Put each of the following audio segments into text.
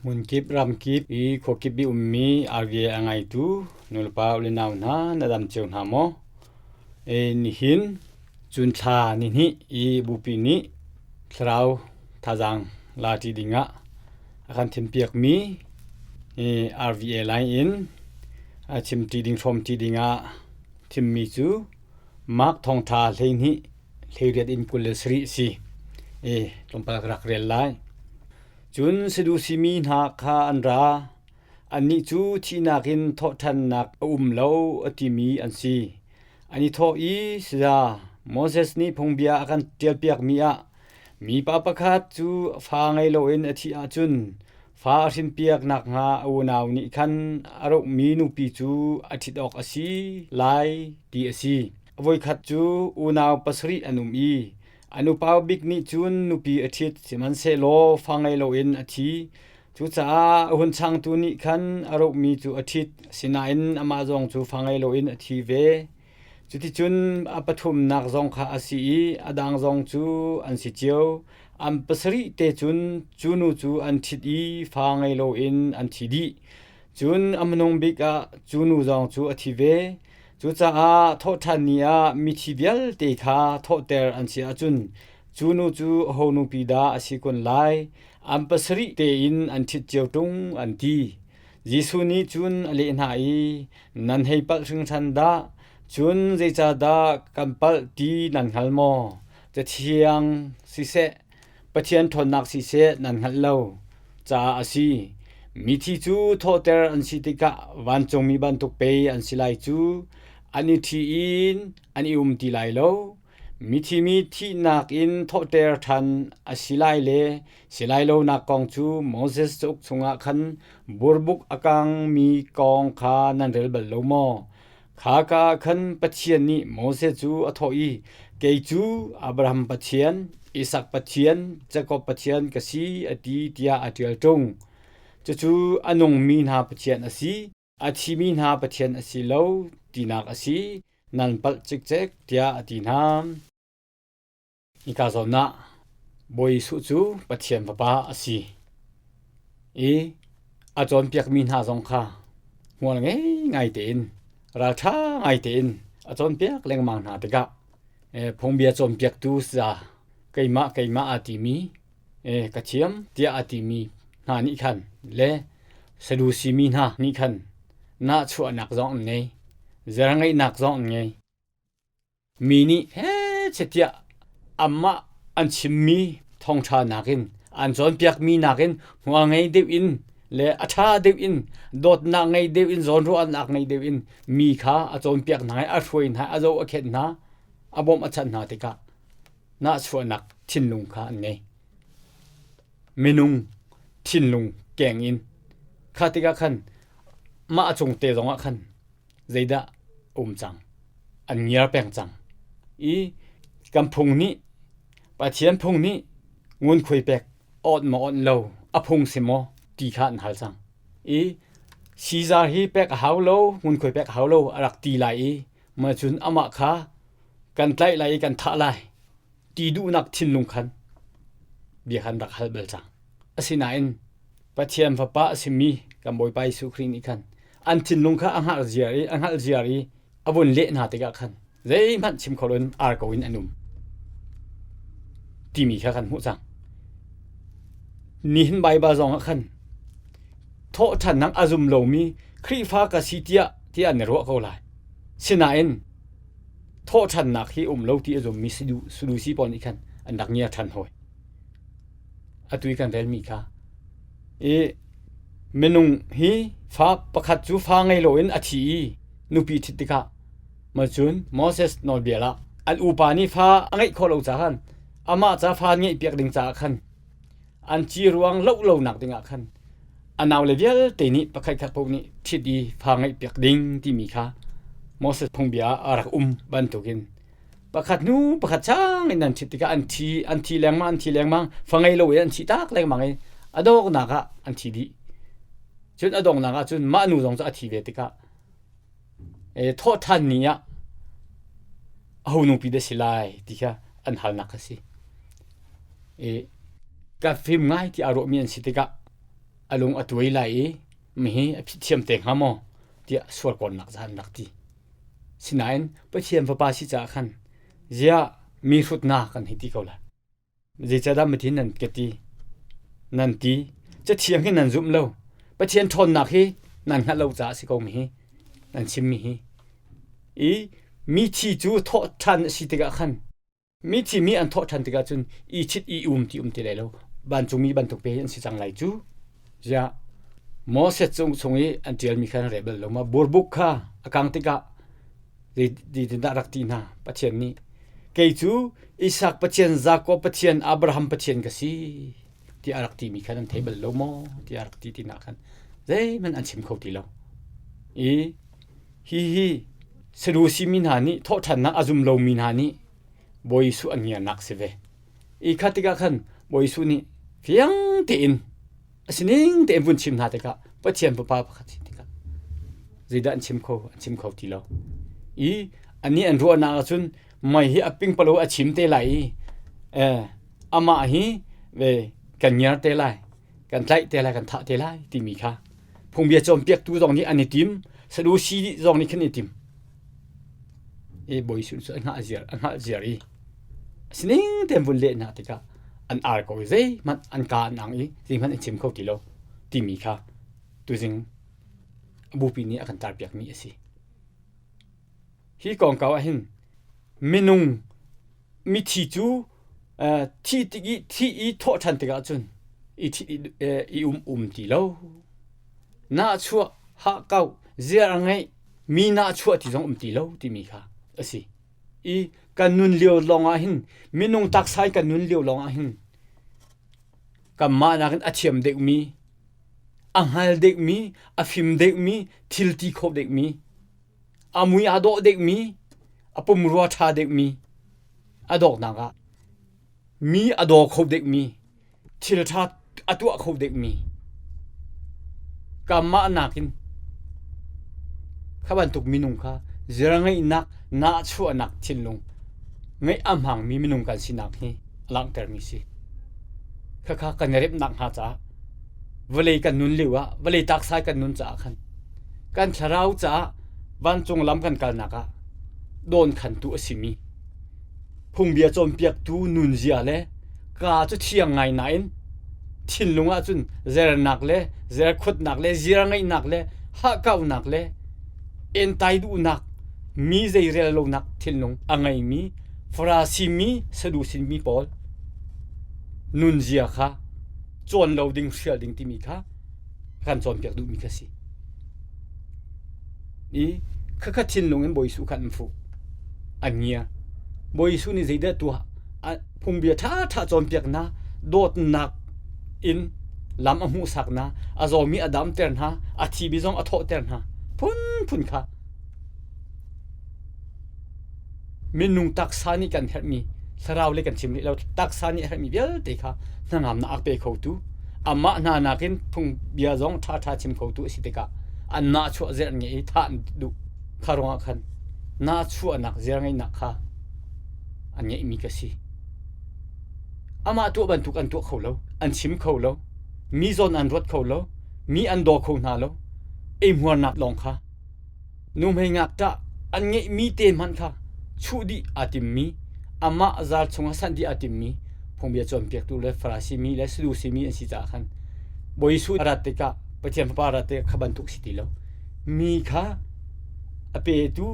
Hmunkip ramkip i khuakip i ummi RVA a ngaitu nulepa u le nau hna na dam cio hna maw? E, nihin cun thla nihnih i bupi nih thlarau thazaang la ṭi dingah a kan thimpiakmi i RVA line in a chimṭi ding hrawmṭi dingah thimmi cu Mark thawngṭha 12 18 in 27 a si. E, tlawmpal ka rak rel lai. Cun Sadusi mi hna kha an ra. Annih cu thihnak in thawhṭhannak a um lo a timi an si. An i thawh i, Saya, Moses nih phungbia a kan ṭialpiakmi ah mipa pakhat cu fa ngei loin a thih ahcun fa a hrinpiak nakhnga a unau nih khan a rohmi nupi cu a ṭhit awk a si lai ti a si. Voikhat cu unau pasarih an um i A nupa bik nih cun nupi a ṭhit, sihmanhsehlaw fa ngei loin a thi. Cucaah a hun changtu nih khan a rohmi cu a ṭhit, asinain amah zong cu fa ngei loin a thi ve. Cuticun a pathumnak zong kha a si i a dang zong cu an si cio. An pasarih te cun cu nu cu an ṭhit i fa ngei loin an thi dih. Cun a hmanung bik ah cu nu zong cu a thi ve. Cucaah thawhṭhan ni ah mithi vialte kha thawhter an si ahcun cu nu cu aho nupi dah a si kun lai? An pasarih tein an ṭhit cio ṭung, an ti. Jesuh nih cun a leh hna i, Nan hei palh hringhran dah! Cun zeicahdah kan palh ti nan hngal maw? Cathiang siseh, Pathian ṭhawnnak siseh nan hngalh lo caah a si. Mithi cu thawhter an si tikah vancungmi bantuk pei an si lai cu. An i ṭhi in an i um ti lai lo. Mithi mi thihnak in thawhter ṭhan a si lai le si lai lonak kong cu Moses cauk chungah khan burbuk a kangmi kong kha nan rel bal lo maw? Khaka ah khan Pathian nih Moses cu a thawh i, Kei cu Abraham Pathian, Isak Pathian, Jakob Pathian ka si, a ti tiah a ṭial ṭung. Cucu a nungmi hna Pathian a si, a thimi hna Pathian a si lo tinak a si, nan palh cikcek, tiah a ti hna. Hika zawn ah Bawi Jesuh cu Pathian Fapa a si i a cawnpiakmi hna zong kha hmual ngei ngai tein ralṭha ngai tein a cawnpiak lengmang hna tikah phungbia cawnpiaktu saya keimah keimah aa timi ka thiam tiah a timi hna nih khan le Sadusi mi hna nih khan nahchuahnak zong an ngei, zerngeihnak zong an ngei. Mi nih hechet tiah amah an chimmi thawngṭha nakin an cawnpiakmi nakin hmual ngei deuh in le a ṭha deuh in dawtnak ngei deuh in zawnruahnak ngei deuh in mi kha a cawnpiak hna i a hruai hna a zoh a khenh hna a bawmh a chanh hna tikah nahchuahnak thinlung kha an ngei. Minung thinlung keng in kha tikah khan mah a cung te zongah khan zeidah a um cang an ngiar peng cang i kan phung nih Pathian phung nih ngunkhuai pek awt maw awt lo a phung si maw ti kha an hal cang i Caesar hi pek a hau lo ngunkhuai pek a hau lo a rak ti lai i mah cun amah kha kan tlaih lai i kan thah lai ti duhnak thinlung khan bia khan rak hal bal cang asinain Pathian Fapa a simi kan Bawipa Jesuh Khrih nih khan an thinlung kha a hngalh ziar i a hngalh ziar i a vun leh hna tikah khan zeihmanh chim kho loin ar ko in an um timi kha kan hmuh cang. Nihin Baibal zong ah khan thawhṭhannak a zum lomi Khrihfa ka si tiah tiah an i ruah ko lai. Sinain thawhṭhannak hi um lo ti a zummi Sadusi pawl nih khan an rak ngia ṭhan hawi. Atu i kan relmi kha i minung hi fa pakhat cu fa ngei loin a thi i nupi ṭhit tikah mah cun Moses nawlbia ah an upa nih fa a ngeih khawh lo caah khan amah ca fa ngeihpiak ding caah khan an ci ruang loh lonak dingah khan a naule vialte nih pakhat khat paoh nih ṭhit i fa ngeihpiak ding timi kha Moses phungbia ah a rak um bantukin pakhat hnu pakhat chang in an ṭhit tikah an thi an thi lengmang an thi lengmang fa ngei lo in an thi tak lengmang i a donghnak ah an thi dih cun a donghnak ah cun mah nu zong cu a thi ve tikah e thawh ṭhan ni ah aho nupi dah si lai ti kha an halnak a si e ka fim ngai ti aa ruahmi an si tikah. A lung a tuai lai i mihi a phit thiam te hnga maw tiah sual kawnnak za an rak ti. Sinain Pathian Fapa si caah khan ziah mi hrutnak kan hei ti ko lai. Zeicahdah mithin nan ka ti? Nan ti. Cathiang hi nan zumh lo. Pathian ṭhawnnak hi nan hngalh lo caah a si ko mi hi. Nan chimmi hi. I mithi cu thawh ṭhan a si tikah khan mithi mi an thawh ṭhan tikah cun i chit i um ti um ti lai lo. Vancungmi bantuk pe an si cang lai cu. Ziah Moses cung chung i an ṭialmi kha an rel bal lo ma burbuk kha a kang tikah Zeitindah rak ti hna? Pathian nih kei cu Isak Pathian, Jakob Pathian, Abraham Pathian ka si tiah a rak timi kha nan thei bal lo maw tiah a rak ti tinak khan zeihmanh an chim kho ti lo. I hihi Sadusi mi hna nih thawhṭhannak a zum lomi hna nih Bawi Jesuh an ngiarnak si ve. I kha tikah khan Bawi Jesuh nih fiang tein A sining tein vun chim hna tikah Pathian Fapa pakhat si tikah zeidah an chim kho an chim kho ti lo. I anih an ruahnak ahcun mei hi a pingpalo a chim te lai i amah hi ve kan ngiar te lai kan tlaih te lai kan thah te lai timi kha phungbia cawnpiaktu zong nih an i tim Sadusi zong nih khan i tim i Bawi Jesuh cu a hngah ziar a hngalh ziar i sining tein vun leh hna tikah an ar ko i zeihmanh an kaa an ang i zeihmanh an chim kho ti lo timi kha tuzing bupi nih a kan tarpiakmi a si. Hi kongkau ah hin minung mithi cu thi tik i thi i thawh ṭhan tikah cun i thi i um um ti lo. Nahchuah hahkauh ziar a ngeih mi nahchuah ti zong um ti lo timi kha a si. I kan nun lio lawng ah hin minung taksa in kan nun lio lawng ah hin kanmah nakin a thiam deuhmi a hngal deuhmi a fim deuhmi thil ti kho deuhmi a mui aa dawh deuhmi a pumrua ṭha deuhmi a dawknak ah mi a daw kho deuhmi thil ṭha a tuah kho deuhmi kanmah nakin kha bantuk minung kha ziarngeihnak nahchuahnak thinlung ngeih a hmangmi minung kan sinak hi a langhtermi si. Khakha kan i remnak hnga caah vawlei kan nun lio ah vawlei taksai kan nun caah khan kan thlarau caah vancung lam kan kalnak ah dawnkhantu a simi phungbia cawnpiaktu nunzia le kaa cu thiang ngai nain thinlung ah cun zernak le zerkhutnak le ziarngeihnak le hahkaunak le entai duhnak mi zeirel lonak thinlung a ngeimi Farasi mi Sadusin mi pawl nunzia kha cawn lo ding hrial ding timi kha kan cawnpiak duhmi kha si. I khakha thinlung in Bawi Jesuh kha an fuh. An ngia. Bawi Jesuh nih zeidah tuah? Phungbia ṭhaṭha cawnpiak hna, dawtnak in lam a hmuhsak hna, a zawmi a damter hna, a thimi zong a thawhter hna. Phunphun kha minung taksa nih kan herhmi thlarau le kan chim rih lo taksa nih a herhmi vialte kha hnangamnak a pe khotu amah hna nakin phungbia zong ṭhaṭha chim khotu a si tikah an nahchuah zer an ngeih i thah an duh kha ruangah khan nahchuahnak zer ngeihnak kha an ngeihmi ka si amah tuah bantuk an tuah kho lo an chim kho lo mi zawn an ruat kho lo mi an daw kho hna lo eihmuarnak lawng kha Nuhmei ngakṭah an ngeihmi te hmanh kha chuh dih aa timmi, amah zal chungah sanh dih aa timmi phungbia cawnpiaktu le Farasi mi le Sadusi mi an si caah khan Bawi Jesuh a rat tikah Pathian Fapa a rat tikah kha bantuk si ti lo. Mi kha a petu,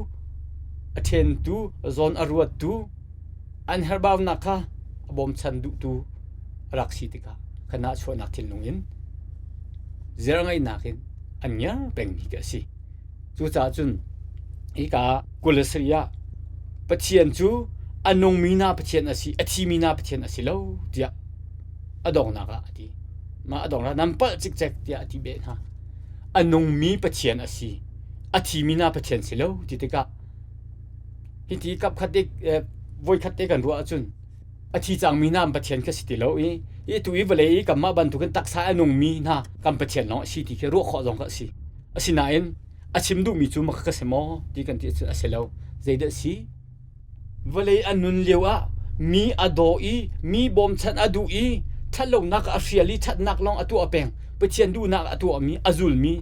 a ṭhentu, zawn a ruattu, an herhbaunak kha a bawmchan duhtu a rak si tikah kha nahchuahnak thinlung in zirngeihnak in an ngiar pengmi khi a si. Cucaah cun hika 27 ah Pathian cu a nungmi hna Pathian a si, a thimi hna Pathian a si lo tiah a donghnak ah a ti. Mah a donghnak nan palh cikcek tiah a ti beh hna. A nungmi Pathian a si, a thimi hna Pathian si lo ti tikah hiti kap khat te voikhat te kan ruah ahcun a thi cangmi hna an Pathian kha si ti lo i i tu i vawlei i kanmah bantukin taksa a nungmi hna kan Pathian lawng a si ti khi ruah khawh zong kha a si. Asinain a chim duhmi cu maka ka si maw ti kan ti ahcun a si lo. Zeidah a si? Vawlei a nun lio ah mi a daw i mi bawmchan a duh i ṭhatlonak a hrial i ṭhatnak lawng a tuah peng. Pathian duhnak a tuahmi, a zulmi,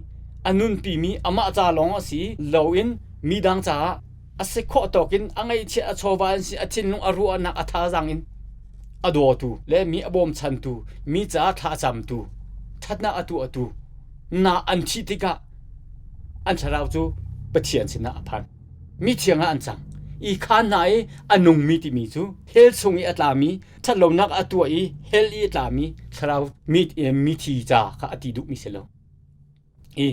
a nunpimi, amah ca lawng a si loin midang caah a si khawh tawk in a ngaihchiat a chawva in si a thinlung a ruahnak a thazaang in a dawtu le mi a bawmchantu, mi caah thla a camtu, ṭhatnak a tuahtu na an thih tikah an thlarau cu Pathian sinah a phan. Mi thiang ah an cang. I khaan hna i a nungmi timi cu hell chung i a tlami, ṭhatlonak a tuah i hell i a tlami thlarau mi mithi ca kha a ti duhmi si lo. I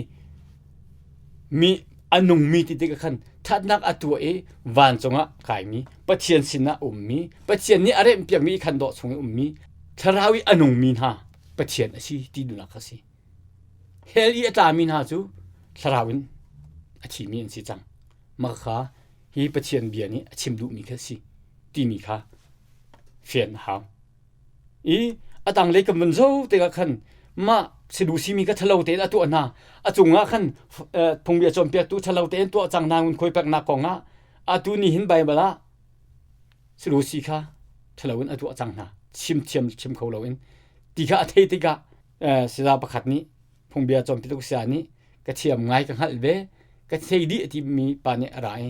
mi a nungmi ti tikah khan ṭhatnak a tuah i vancung ah kaimi, Pathian sinah ummi, Pathian nih a remhpiakmi i khan dawh chung i ummi, thlarau i a nungmi hna Pathian a si ti duhnak kha a si. Hell i a tlami hna cu thlarau in a thimi an si cang. Mah kha hi Pathian bia nih a chim duhmi kha a si timi kha fian a hau. I a tanglei kan vun zoh tikah khan mah Sedusi mi kha ṭhalo tein a tuah hna. A cungah khan phungbia cawnpiaktu ṭhalo tein tuah cang hna ngunkhuai peknak kongah atu ni hin Baibal ah Sedusi kha ṭhalo in a tuah cang hna. Chim thiam chim kho loin ti kha a theih tikah Saya pakhat nih phungbia cawnpiak saya nih ka thiam ngai ka hngalh ve ka thei dih a timi pa nih a ra i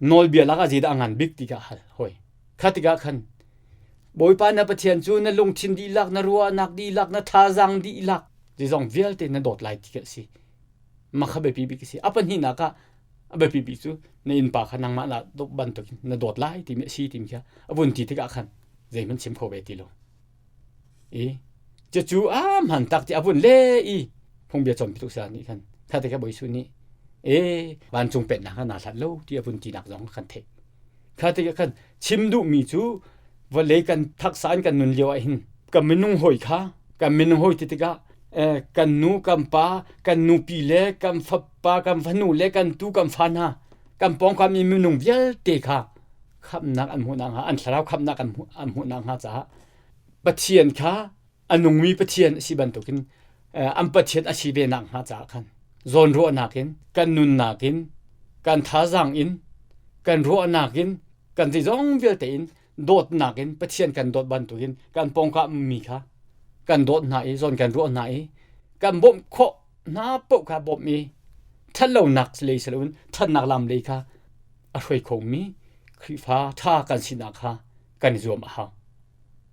nawlbia lakah zeidah a ngan bik ti kha a hal hoi. Kha tikah khan Bawipa na Pathian cu na lungthin dihlak, na ruahnak dihlak, na thazaang dihlak zeizong vialte na dawt lai ti kha a si. Mah kha biapi bik a si. A pahnihnak ah a biapi bik cu na innpa kha nangmah na bantukin na dawt lai timi a si timi kha a vun ti tikah khan zeihmanh chim kho ve ti lo. I cucu a hman tak ti a vun le i phungbia cawnpitu saya nih khan kha te kha Bawi Jesuh nih e vancung pennak kha naa hlat lo ti a vun tinak zong kan theih. Kha tikah khan chim duhmi cu vawlei kan thaksa in kan nun lio ah hin kan minung hawi kha kan minung hawi ti tikah kan nu kan pa kan nupi le kan fapa kan fanu le kan tu kan fa hna kan pawngkam i minung vialte kha khamhnak an hmuh nakhnga an thlarau khamhnak an hmuh nakhnga caah Pathian kha a nungmi Pathian a si bantukin an Pathian a si ve nakhnga caah khan zawnruahnak in kan nunnak in kan thazaang in kan ruahnak in kan zeizong vialte in dawtnak in Pathian kan dawt bantukin kan pawngkam mi kha kan dawt hna i zawn kan ruah hna i kan bawmh khawh hna paoh kha bawmh i ṭhatlonak lei si loin ṭhatnak lam lei kha a hruai khomi Khrihfa ṭha kan sinak kha kan i zuam a hau.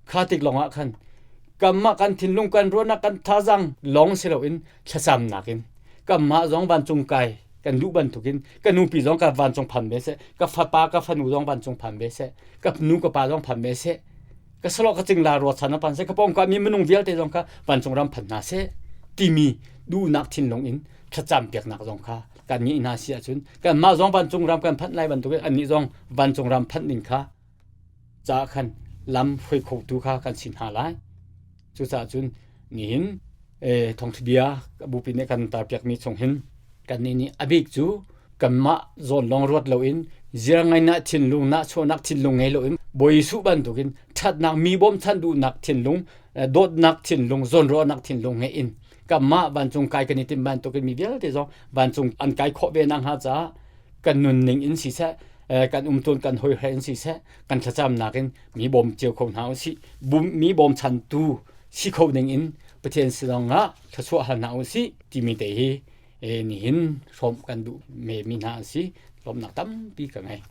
Kha tik lawngah khan kanmah kan thinlung kan ruahnak kan thazaang lawng si loin thlacamnak in kanmah zong vancung kai kan duh bantukin ka nupi zong ka vancung phan ve seh, ka fapa ka fanu zong vancung phan ve seh, ka nu ka pa zong phan ve seh, ka salawh ka cingla ruachan a pan seh, ka pawngkam mi minung vialte zong kha vancung ram phan hna seh timi duhnak thinlung in thlacam piaknak zong kha kan ngeih hna si ahcun kanmah zong vancung ram kan phanh lai bantukin annih zong vancung ram phanh ding kha caah khan lam hruai khotu kha kan si hna lai. Cucaah cun nihin thawngṭha bupi nih kan tarpiakmi chung hin kannih nih a bik cu kanmah zawn lawng ruat loin ziarngaihnak thinlung nahchuahnak thinlung ngei loin Bawi Jesuh bantukin ṭhatnak mi bawmchan duhnak thinlung dawtnak thinlung zawnruahnak thinlung ngei in kanmah vancung kai kan i timh bantukin mi vialte zong vancung an kai khawh ve nakhnga caah kan nunning in siseh kan umtuan kan hawiher in siseh kan thlacamnak in mi bawm cio kho hna usih mi bawmchantu si kho ding in Pathian sinong ah thluachuah hal hna usih timi te hi nihin hrawm kan duh me mi hna an si lawmnak tampi ka ngei.